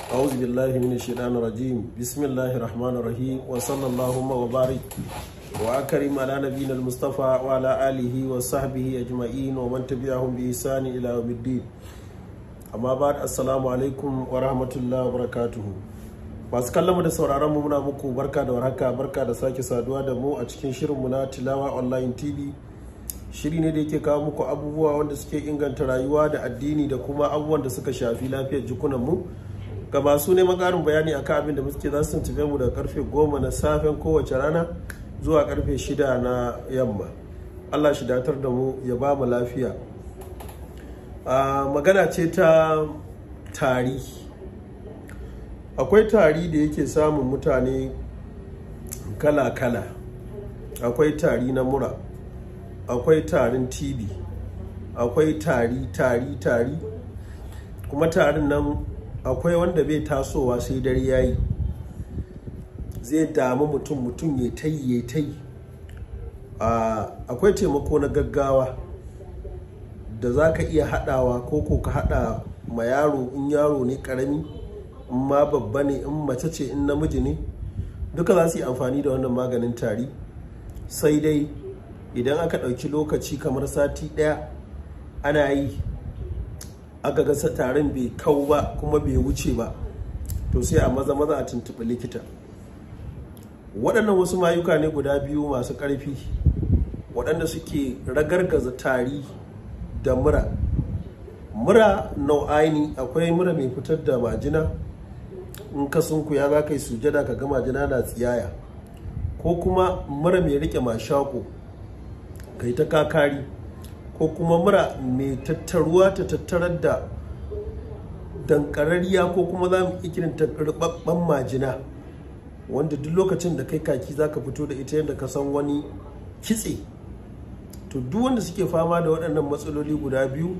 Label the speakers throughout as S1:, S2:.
S1: أعوذ بالله من الشيطان الرجيم. بسم الله الرحمن الرحيم، وصلى اللهم وبارك وأكرم على نبينا المصطفى وعلى آله وصحبه أجمعين ومن تبعهم بإحسان إلى يوم الدين. Amma ba, assalamu alaikum wa rahmatullahi wa barakatuhu. Masu kallon mu da sauraron mu, muna muku barka da warhaka, barka da sake saduwa da mu a cikin shirinmu na Tilawa Online TV. Shiri ne da yake kawo muku abubuwa wanda suke inganta rayuwa da addini da kuma abubuwan da suka shafi lafiyar jikunan mu. Ga masu neman ƙarin bayani akan abin da muke, za su tuntube mu daga karfe 10 na safen kowace rana zuwa karfe 6 na yamma. Allah shi datar da mu, ya ba mu lafiya. Magana ce ta tari. Akwai tari da yake samun mutane kala-kala. Akwai tari na mura, akwai tarin TB, akwai tari tari tari. Kuma tarin nan akwai wanda bai tasowa sai dare yayi, zai damu mutum, mutum ya tai ya tai. Akwai taimako na gaggawa da za ka iya haɗawa ko ka haɗa ma yaro, in yaro ne ƙarami, in ma babba ne, in mace ce, in namiji ne, duka za su yi amfani da wannan maganin tari. Sai dai idan aka ɗauki lokaci kamar sati 1 ana yi, aka ga tarin bai kau ba kuma bai wuce ba, to sai a maza maza a tuntuɓi likita. Waɗannan wasu mayuka ne guda biyu masu ƙarfi waɗanda suke ragargaza tari da mura. Mura nau'aini: akwai mura mai fitar da majina, in ka sunkuya za ka yi sujada ka ga majina na tsiyaya, ko kuma mura mai rike mashako kai ta kakari, ko kuma mura mai tattaruwa ta tattarar da dankararriya, ko kuma za mu iya kiranta rubabban majina, wanda duk lokacin da kai kaki za ka fito da ita yadda ka san wani kitse. To, duk wanda suke fama da waɗannan matsaloli guda biyu,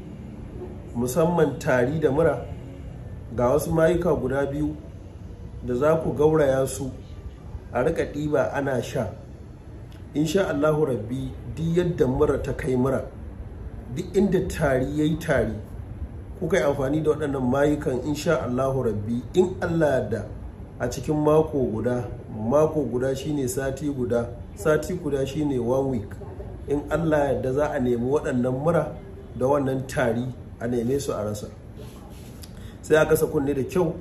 S1: musamman tari da mura, ga wasu mayuka guda biyu da za ku gauraya su a rika ɗiba ana sha. Insha Allahu rabbi, duk yadda mura ta kai mura, duk inda tari yayi tari, kuka yi amfani da waɗannan mayukan, insha Allahu rabbi, in Allah da a cikin mako guda, mako guda shine sati guda, sati guda shine one week, in Allah yadda za a nemi waɗannan mura da wannan tari a neme su a rasa. Sai a kasa kunne da kyau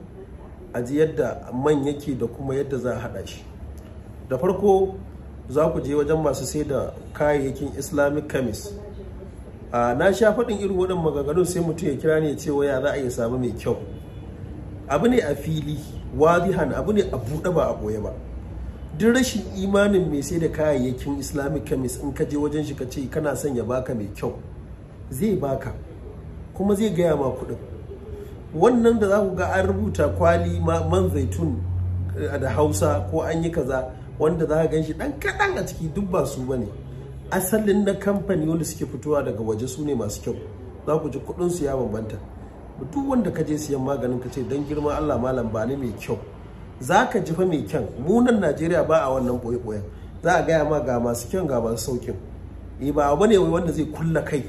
S1: a ji yadda man yake da kuma yadda za a haɗa shi. Da farko za ku je wajen masu sai da kayayyakin Islamic chemist. Na sha faɗin irin waɗannan maganganun, sai mutum ya kira ne ya ce waya za a iya samu mai kyau. Abu ne a fili wadihan, abu ne a buɗe ba a ɓoye ba. Duk rashin imanin mai sai da kayayyakin Islamic chemist, in ka je wajen shi ka ce kana son ya baka mai kyau, zai baka, kuma zai gaya ma kuɗin. Wannan da za ku ga an rubuta kwali man zaitun da Hausa ko an yi kaza, wanda za ka gan shi ɗan kaɗan a ciki, duk ba su bane. Asalin na kamfani wanda suke fitowa daga waje su ne masu kyau. Za ku ji kuɗin su ya bambanta. Duk wanda ka je siyan maganin, ka ce, "Don girman Allah malam, ba ni mai kyau," za ka ji fa mai kyan. Mu nan Najeriya ba a wannan boye-boyen. Za a gaya ma ga masu kyan, ga masu saukin. Eh, ba abu ne wanda zai kulla kai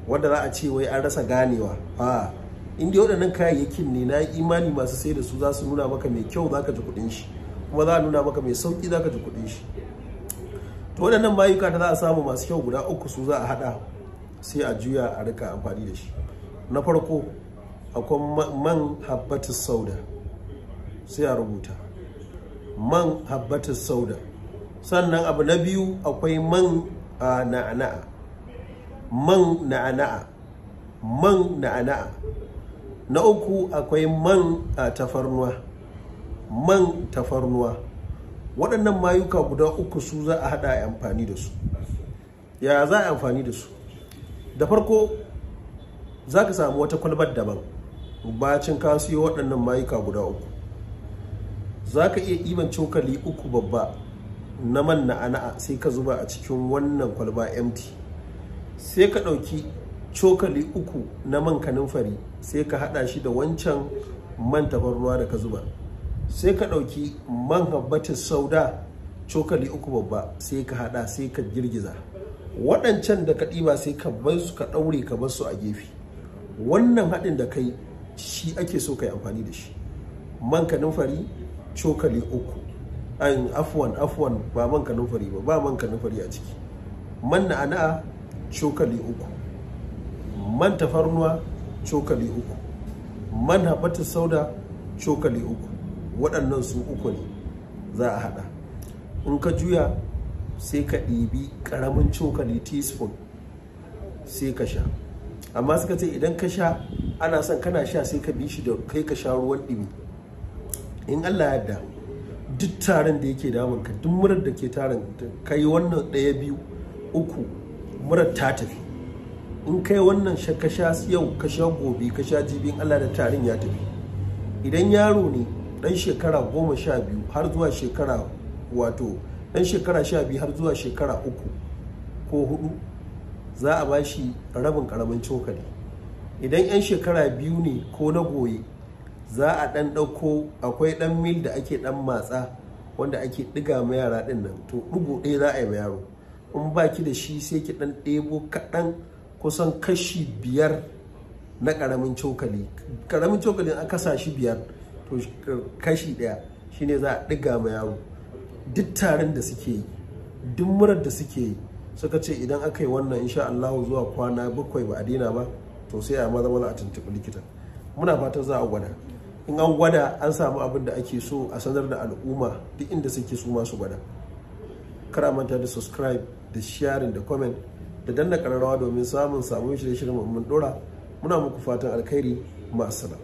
S1: wanda za a ce wai an rasa ganewa. A inda waɗannan kayayyakin ne, na imani masu sai da su za su nuna maka mai kyau, za ka ji kuɗin shi, kuma za a nuna maka mai sauki, za ka ji kuɗin shi. To, waɗannan mayuka da za a samu masu kyau guda uku, su za a haɗa sai a juya a rika amfani da shi. Na farko akwai man habbatus sauda, sai a rubuta man habbatus sauda. Sannan abu na biyu akwai man na'ana'a, man na'ana'a, man na'ana'a. Na uku akwai man tafarnuwa, man tafarnuwa. Waɗannan mayuka guda uku su za a haɗa a amfani da su. Ya za a amfani da su? Da farko za ka samu wata kwalbar daban. Bacin ka siyo waɗannan mayuka guda uku, za ka iya ɗiban cokali 3 babba na man na'ana'a, sai ka zuba a cikin wannan kwalba empty. Sai ka ɗauki cokali 3 na man kanumfari, sai ka haɗa shi da wancan man tafarnuwa da ka zuba. Sai ka ɗauki man habbatus sauda cokali 3 babba, sai ka haɗa, sai ka girgiza. Waɗancan da ka ɗiba sai ka bar su, ka ɗaure, ka bar su a gefe. Wannan haɗin da kai shi ake so ka yi amfani da shi. Man kanumfari cokali 3. An afwan ba man kanumfari ba, ba man kanumfari a ciki. Man na'ana'a cokali 3, man tafarnuwa cokali 3, man habbatu sauda cokali 3. Waɗannan su 3 ne za a haɗa. In ka juya sai ka ɗibi ƙaramin cokali teaspoon sai ka sha. Amma suka ce idan ka sha, ana son kana sha sai ka bi shi da kai ka sha ruwan ɗumi. In Allah yarda, duk tarin da yake damun ka, duk murar da ke tarin ka yi wannan 1, 2, 3, murar ta tafi. In kai wannan ka sha yau, ka sha gobe, ka sha jibi, in Allah da tarin ya tafi. Idan yaro ne dan shekara 12 har zuwa shekara, wato dan shekara 12 har zuwa shekara 3 ko 4, za a ba shi rabin karamin cokali. Idan 'yan shekara 2 ne ko na goye, za a dan ɗauko, akwai dan mil da ake dan matsa wanda ake ɗiga ma yara ɗin nan, to ɗigo ɗaya za a yi ma yaro. In ba ki da shi sai ki dan ɗebo kaɗan, kusan kashi 5 na karamin cokali. Karamin cokalin an kasa shi 5, to kashi 1 shine za a ɗiga ma yaro. Duk tarin da suke yi, duk murar da suke yi, suka ce idan aka yi wannan insha Allah zuwa kwana 7 ba a daina ba, to sai a maza maza a tuntuɓi likita. Muna fatan za a gwada. In an gwada an samu abin da ake so, a sanar da al'umma duk inda suke su masu gwada. Kar a manta da subscribe da sharing da comment da danna kararrawa domin samun sabon shirye-shiryen mun dora. Muna muku fatan alkhairi. Ma'assalam.